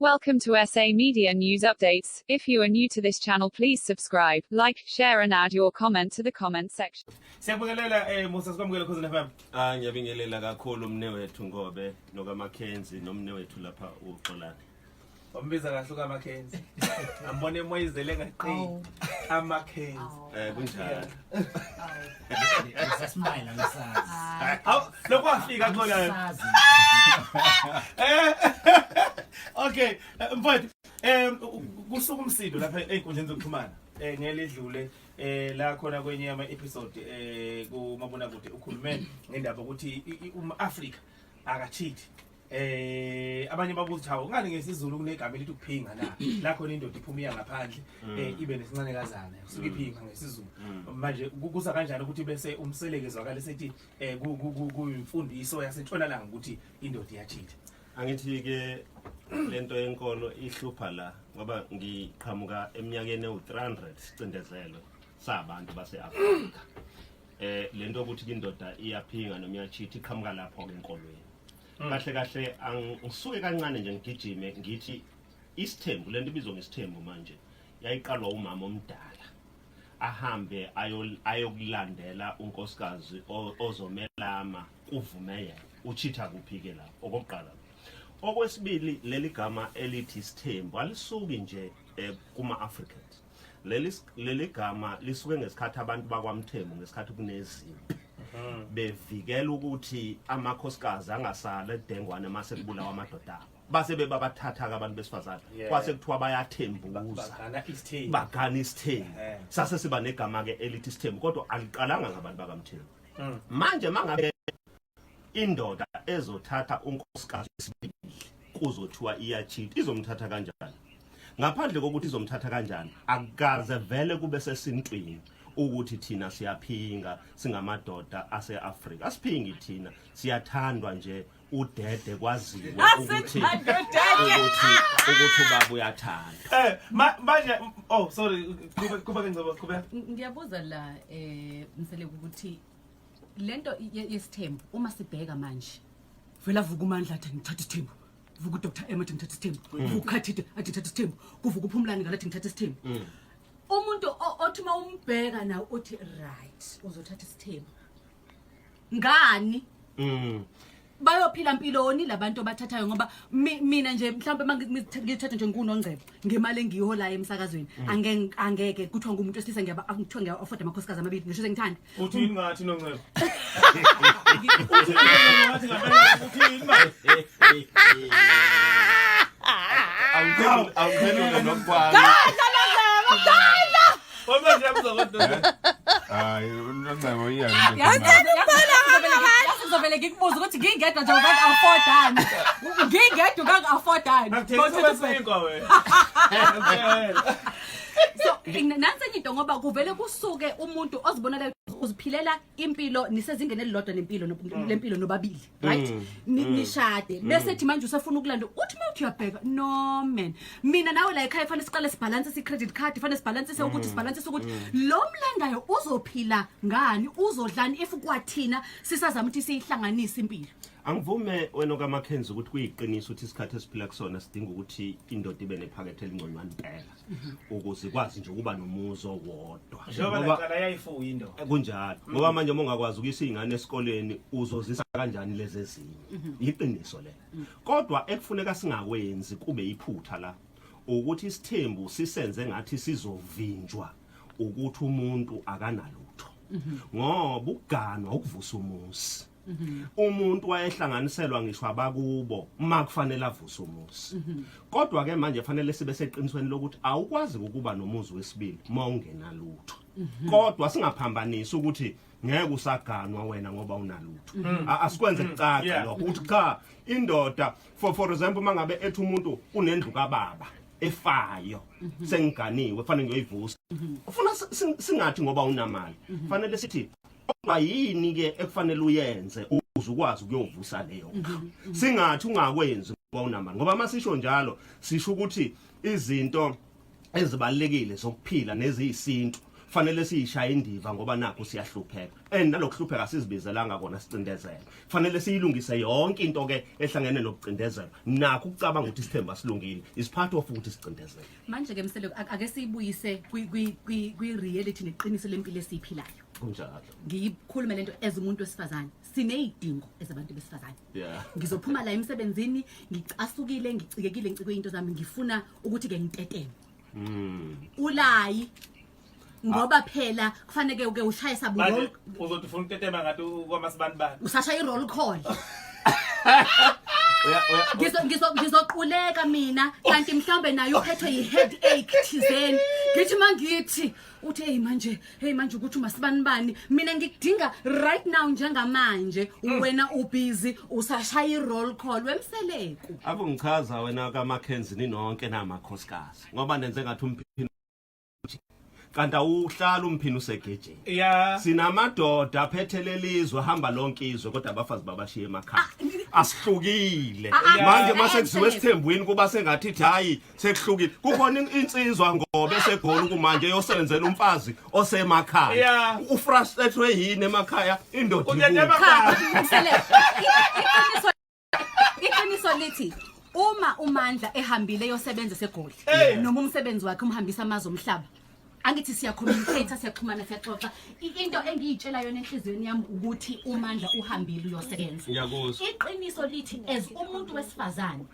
Welcome to SA Media News Updates. If you are new to this channel, please subscribe, like, share and add your comment to the comment section. Siyabingelela Musa, sikwamukele Khozini FM. Ah, ngiyabingelela kakhulu umnewethu Ngobe nokaMackenzie nomnewethu lapha uXolani. Wambiza kahle ukaMackenzie. Ambone emoyizele ngaqini. AMackenzie. Kunjalo. Ngisasmile, angisazi. Aw, lokhu wafika, Xolani. Angisazi. Okay, mfowethu, kusuka umsindo lapha ey'nkundleni zokuxhumana ngelidlule la khona kwenye ama episode kumabonakude ukhulume ngendaba ukuthi uma-Afrika akacheat. Abanye babuza ukuthi, hawu, ngani ngesiZulu kunegama elithi ukuphinga na la khona indoda iphuma iya ngaphandle ibe nesincane kazana, kusuke iphinga ngesiZulu. Manje kuza kanjani ukuthi bese uMseleku zwakale sethi kuyimfundiso yasentshonalanga ukuthi indoda iyacheat? Angithi ke lento yenkolo ihlupha la ngoba ngiqhamuka eminyakeni ewu300 sicindezelwe sabantu base-Afrika. Lento ukuthi indoda iyaphinga noma iyacheat iqhamuka lapho ke enkolweni. Kahle kahle angisuke kancane nje ngigijime ngithi isithembu, lento ibizwa ngesithembu manje, yayiqalwa umama omdala ahambe ayokulandela unkosikazi ozomelama kuvume yena. Uchitha kuphi ke lapho? Okokuqala. Okwesibili, leli gama elithi isithembu alisuki nje kuma Africans. Leli gama lisuke ngesikhathi abantu bakwaMthembu, ngesikhathi kunezimpi, bevikela ukuthi amakhosikazi angasala edengwane mase kubulawa amadoda abo, base bebabathatha ke abantu besifazane. Kwase kuthiwa bayathembuza. Bagana isithembu. Bagana isithembu. Sase siba negama ke elithi isithembu, kodwa aliqalanga ngabantu bakaMthembu. Manje mangabe indoda ezothatha unkosikazi wesibili kuzothiwa iyacheat, izomthatha kanjani? Ngaphandle kokuthi izomthatha kanjani, akukaze vele kube sesintwini ukuthi thina siyaphinga singamadoda ase-Afrika. Asiphingi thina, siyathandwa nje udede, kwaziwe ukuthi ubaba uyathanda. Manje, oh sorry, kuba kuba ngicela kuba. Ngiyabuza la, Mseleku, ukuthi lento yesithembu, uma sibheka manje, vele avuka uMandla athi ngithatha isithembu, vuka uDr M athi ngithatha isithembu, vuka uKhathide athi ngithatha isithembu, kuvuka uPhumlani ngalathi ngithatha isithembu. Umuntu othi uma umbheka nawe uthi right, uzothatha isithembu ngani? Bayophila mpiloni labantu abathathayo? Ngoba mina nje mhlawumbe uma ngithatha nje ngunongcebo ngemali engiyiholayo emsakazweni, angeke kuthiwa ngumuntu wesilisa ngiyaba kuthiwa ngiya-afforda amakhosikazi amabili, ngisho sengithanda. Uthini ngathi, Nongcebo? Uthini ngathi ngempela? Uthini manje? Awuphendule nokwami. Manje yamuzwa kodwa. Hayi, uNongcebo iya. Yazi ngizovele ngikubuze ukuthi ngingedwa nje ungangi-affordani? Ngingedwa ungangi-affordani? Akuthengisa sinkwa wena. Ngempela. So nansi enye into, ngoba kuvele kusuke umuntu ozibonela uziphilela impilo nisezingeni elilodwa nempilo lempilo nobabili, right? Nishade bese thi manje usefuna ukulanda, uthi uma uthi uyabheka, no man, mina nawe la ekhaya fanele siqale sibhalansise i-credit card, fanele sibhalansise ukuthi lo mlandayo uzophila ngani, uzodlani, if kwathina sisazama ukuthi siyihlanganise impilo. Angivume wena kaMackenzie ukuthi kuyiqiniso ukuthi isikhathi esiphila kusona sidinga ukuthi indoda ibe nephakethe elingconywana impela ukuze ikwazi nje ukuba nomuzi owodwa. Njengoba naqala yayifuya indoda. Kunjalo, ngoba manje uma ungakwazi ukuyisa iy'ngane esikoleni, uzozisa kanjani lezi ezinye? Iqiniso lelo, kodwa ekufuneka singakwenzi kube iphutha la ukuthi isithembu sisenze ngathi sizovinjwa ukuthi umuntu akanalutho, ngoba ukuganwa ukuvusa umuzi. Umuntu wayehlanganiselwa ngisho abakubo uma kufanele avuse umuzi. Kodwa ke manje fanele sibe seqinisweni lokuthi awukwazi ukuba nomuzi wesibili uma ungenalutho, kodwa singaphambanisi ukuthi ngeke usaganwa wena ngoba unalutho. Asikwenze kucace lokho ukuthi cha, indoda, for example, mangabe ethi umuntu unendlu kababa efayo, sengiganiwe, fanele ngiyoyivusa, ufuna singathi ngoba unamali. Fanele sithi kodwa yini ke ekufanele uyenze ukuze ukwazi ukuyovusa leyo ndlu? Singathi ungakwenzi ngoba unamali, ngoba masisho njalo sisho ukuthi izinto ezibalekile zokuphila neziyisintu. Fanele siyishaye indiva ngoba nakho siyahlupheka, and nalokuhlupheka sizibizelanga kona, sicindezela. Fanele siyilungise yonke into ke ehlangene nokucindezela. Nakho ukucabanga ukuthi isithembu asilungile is part of ukuthi sicindezele. Manje ke Mseleku, ake siyibuyise kwi reality neqiniso lempilo esiyiphilayo. Kunjalo. Ngiyikhulume lento as umuntu wesifazane, sineyidingo ezabantu besifazane. Ngizophuma la emsebenzini ngicasukile, ngicikekile, ngicikwe into zami, ngifuna ukuthi ke ngiteteme ulayi, ngoba phela kufanele ke ushaye sabu Manje roll. Uzothi ufuna ukutetema ngathi kwamasibani bani. Usashaya i-roll call. Uya Ngizoquleka mina, kanti mhlawumbe naye uphethwe yi-head ache thizeni. Ngithi mangithi uthi, "Hey manje, hey manje, ukuthi umasibani bani, mina ngikudinga right now njengamanje." Wena ubusy usashaya i-roll call, weMseleku. Akungichaza wena kaMackenzie, ninonke namakhosikazi, ngoba nenze ngathi umphini, kanti awuhlala umphini usegejeni. Sinamadoda aphethe lelizwe, hamba lonke izwe, kodwa abafazi babashiye emakhaya. Asihlukile. Manje mase kuziwe esithembweni kuba sengathi hayi, sekuhlukile. Kukhona insizwa ngoba esegoli kumanje yosebenzela umfazi osemakhaya. Ufrustrated yini emakhaya indoda Utetema ikude. Cha, Mseleku, iqiniso lithi uma uMandla ehambile yosebenza eseGoli noma umsebenzi wakhe umhambisa amazwe omhlaba, angithi siyacommunicate, siyaxhumana, siyaxoxa. Into engiyitshela yona enhliziyweni yami ukuthi uMandla uhambile uyosebenza. Ngiyakuzwa. Iqiniso lithi as umuntu wesifazane,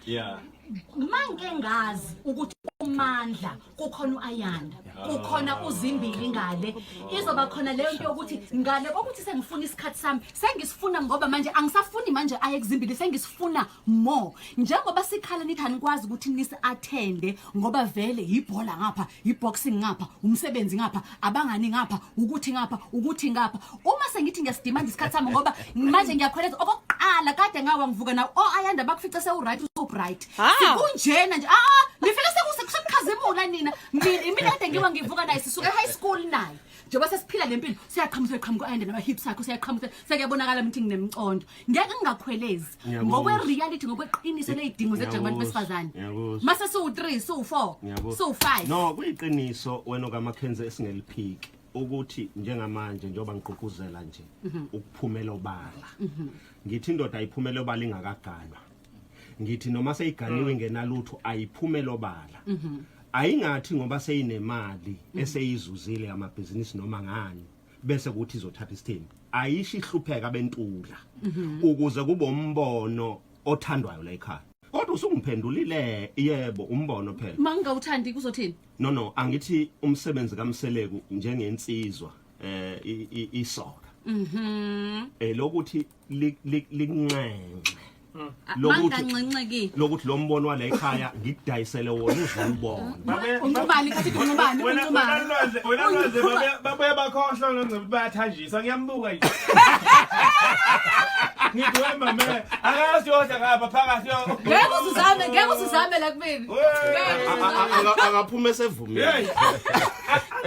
mangike ngazi ukuthi uMandla kukhona uAyanda, kukhona uZimbili ngale, izoba khona leyo nto yokuthi ngale kokuthi sengifuna isikhathi sami, sengisifuna, ngoba manje angisafuni manje aye kuZimbili, sengisifuna more. Njengoba sikhala nithi anikwazi ukuthi nisi-attende ngoba vele yibhola ngapha, i-boxing ngapha, umsebenzi ngapha, abangani ngapha, ukuthi ngapha, ukuthi ngapha, uma sengithi ngiyasidimanda isikhathi sami, ngoba manje ngiyakhweleza okokuqala kade ngawa ngivuka nawo o-Ayanda bakufice sewu-right, usu-bright. Sikunjena nje, ah, nifike sekukhazimula nina. Mina kade ngiwa ngivuka naye, sisuke high school naye, njengoba sesiphila le mpilo, siyaqhamuka, siyaqhamuka u-Ayanda nama-hips akho, siyaqhamuka, sekuyabonakala ukuthi nginemcondo, ngeke ngingakhwelezi. Ngiyakuzwa. Ngokwe-reality, ngokweqiniso ley'dingo zethu njengabantu besifazane, Ngiyakuzwa. mase siwu-3, siwu-4, siwu-5. No, kuyiqiniso wena kaMackenzie esingeliphiki ukuthi njengamanje njengoba ngigqugquzela nje ukuphumela obala, ngithi indoda ayiphumele obala ingakaganwa, ngithi noma seyiganiwe ingenalutho ayiphumele obala, ayingathi ngoba seyinemali eseyizuzile amabhizinisi noma ngani bese kuthi izothatha isithembu. Ayisho ihlupheka bentula ukuze kube umbono othandwayo la ekhaya. Kodwa usungiphendulile, yebo, umbono phela. Uma ngingawuthandi kuzothini? No, angithi umsebenzi kaMseleku njengensizwa isoka lokuthi likunxenxe lokuthi Manganxenxeki. Lokuthi lo mbono wala ekhaya ngikudayisele wona uzubona. Uncubani kathi, uncubani? Wena Uncubani? Lwandle, wena Lwandle, babuye bakhohlwa ngengcebo, bayathanjiswa. Ngiyambuka nje. Ngithi we mama, akazi yodla ngapha phakathi yo. Ngeke uzuzame, ngeke uzuzame la kumina. Ngeke uzuzame. Akaphuma esevumile. Hey.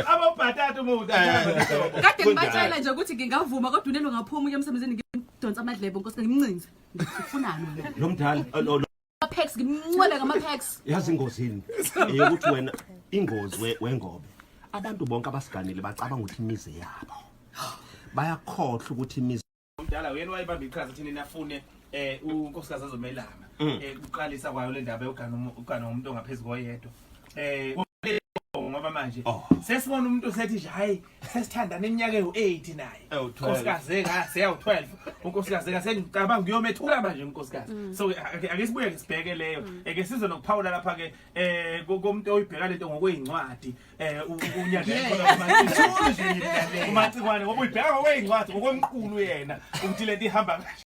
Abobhatata umuntu. Kade ngibatshela nje ukuthi ngingavuma, kodwa unelo ngaphuma uye emsebenzini, ngidonsa amadlebe nkosi, ngimncinze. Ufunani wena? Lo mdala Ama-packs, ngimncwele ngama-packs. Yazi ingozini eyokuthi wena ingozi wengobe abantu bonke abasiganile bacabanga ukuthi imizi yabo, bayakhohlwa ukuthi imizi Umdala uyena wayibamba iqhaza thina nafune unkosikazi azomelama ukuqalisa kwayo le ndaba yogana ugana umuntu ongaphezulu koyedwa. Ngoba manje sesibona umuntu sethi nje hayi, sesithandana iminyaka ewu8 naye. Ewu-12. Unkosikazi eka seyawu12. Unkosikazi eka sengicabanga ukuyomethula manje unkosikazi. So ake sibuye ke sibheke leyo. Eke size nokuphawula lapha ke komuntu oyibheka lento ngokweyincwadi, unyaka khona kuMacikwane, ngoba uyibheka ngokweyincwadi, ngokwemqulu yena, ukuthi lento ihamba kanje.